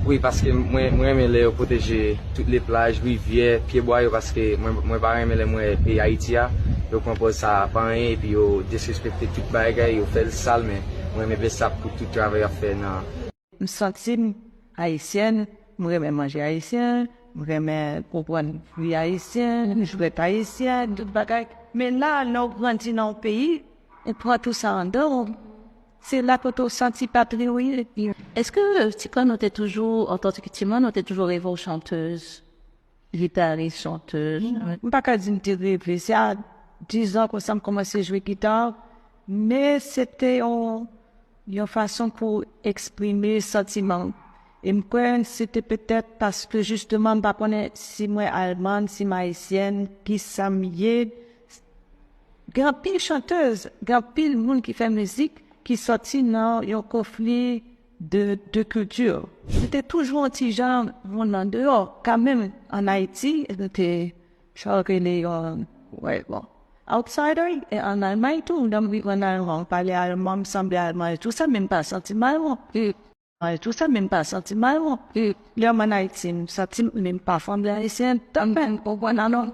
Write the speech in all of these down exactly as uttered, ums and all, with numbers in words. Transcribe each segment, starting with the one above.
Wi, paske mwen, mwen renmen lè yo pwoteje tout le plaj, rivyè, pyebwa yo, paske mwen, mwen pa renmen lè mwen wè peyi Ayiti a, yo pran pòz sa pa anyen, epi yo disrespekte tout bagay, yo fè l sal, men mwen renmen big up pou tout travay y ap fè nan. M santi m ayisyèn, m renmen manje ayisyen, m renmen konprann vi ayisyen, jwèt ayisyen, tout bagay. Men la, lè w grandi nan yon peyi, ou pran tou sa anndan w. Se la kote w santi patri w ye. Èske ti kò nou te toujou, antan ke timoun, nou te toujou reve w chantèz, gitaris, chantèz? M pa ka di m te reve. Se a diz an konsa m kòmanse jwe gita. Men se te yon, yon fason pou eksprime santiman m. E m kwè se te petèt paske jisteman m pa konnen si mwen almann, si m ayisyèn, ki sa m ye. Gen anpil chantèz, gen anpil moun ki fè mizik ki sòti nan yon konfli de, de kilti. M te toujou yon ti jan moun andeyò. Kanmenm, ann Ayiti, nou te sa yo rele yon, wè, bon, outsider, e ann Almay tou, lè m viv ann Alman, m pale alman, m sanble alman e tou sa, men m pa santi m alman. E tou sa, men m pa santi m alman. E lè m ann Ayiti, m santi m, men m pa sanble ayisyen, tanmen, ou konprann, alò.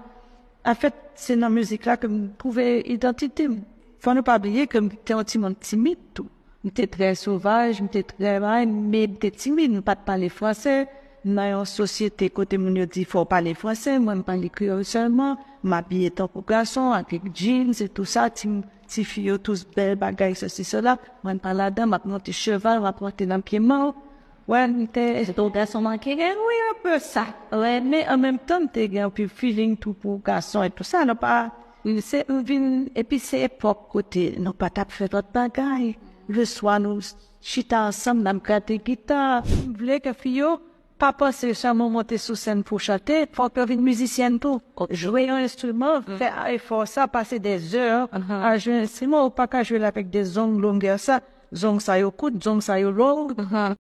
Anfèt, se nan mizik la ke m twouve idantite m. Fò nou pa bliye ke m te yon timoun timid tou. M te trè sovaj, m te trè bay, men m te timid, m pa t pale fransè. Nan yon sosyete kote moun yo di fò w pale fransè, mwen m pale kreyòl sèlman, m abiye tankou gason, avèk jeans e tou sa, ti, tifi yo tous bèl bagay, sesi, sela. Mwen m pa ladan, m ap monte cheval, m ap monte nan pye mango. Wè, m te. Se te yon gason manke gen, wi, anpe sa. Wè, men an menm tan, m te gen anpil feeling tou pou gason e tou sa. Nou pa, se, m vin, epi se epòk kote nou pa t ap fè lòt bagay. Leswa, nou chita ansanm, n ap grate gita. M vle ke fi yo pa panse sèlman monte sou sèn pou chante, fòk yo vin mizisyèn tou. Jwe yon enstriman, fè efò sa, pase dè zè a jwe enstriman, ou pa ka jwe l avèk de zong longè sa. Zong sa yo kout, zong sa yo long.